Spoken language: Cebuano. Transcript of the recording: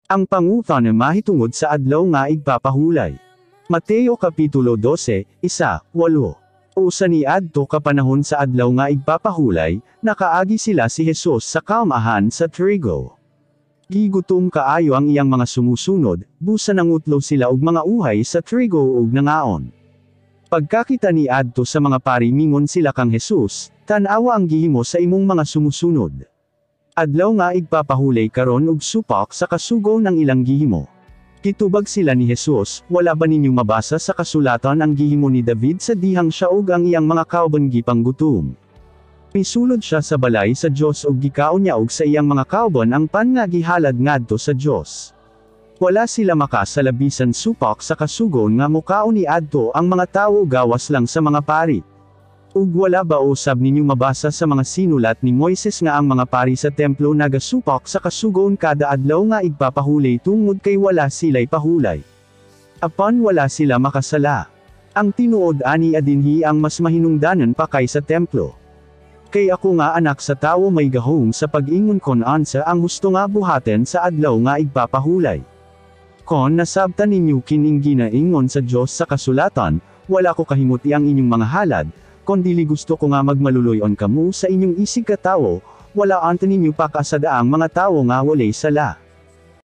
Ang pangutana mahitungod sa Adlaw nga Igpapahulay. Mateo Kapitulo 12, 1, 8. Usa ni adto ka panahon sa Adlaw nga Igpapahulay, nakaagi sila si Jesus sa kaumahan sa trigo. Gigutom kaayo ang iyang mga sumusunod, busa nangutlo sila og mga uhay sa trigo ug nangaon. Pagkakita ni adto sa mga pari, mingon sila kang Jesus, "Tan-awa ang gihimo sa imong mga sumusunod. Adlaw nga Igpapahulay karon ug supak sa kasugo ng ilang gihimo." Gitubag sila ni Jesus, "Wala ba ninyo mabasa sa kasulatan ang gihimo ni David sa dihang siya ug ang iyang mga kauban gipanggutom? Misulod siya sa balay sa Dios ug gikaon niya ug sa iyang mga kauban ang pan nga gihalad ngadto sa Dios. Wala sila makasala bisan supak sa kasugo nga mukaon ni adto ang mga tawo gawas lang sa mga pari. Ug wala ba usab ninyo mabasa sa mga sinulat ni Moises nga ang mga pari sa templo nagasupak sa kasugoon kada Adlaw nga Igpapahulay tungod kay wala sila'y pahulay? Apan wala sila makasala. Ang tinuod ani, adinhi ang mas mahinungdanon pa kaysa templo. Kay ako nga Anak sa Tawo may gahom sa pag-ingon kon unsa ang husto nga buhaten sa Adlaw nga Igpapahulay." Kon nasabtan ninyo kining ginaingon sa Dios sa kasulatan, "Wala ko kahimuti ang inyong mga halad, kon dili gusto ko nga magmaluloy-on kamo sa inyong isig katawo," wala unta ninyo pakasada ang mga tawo nga walay sala.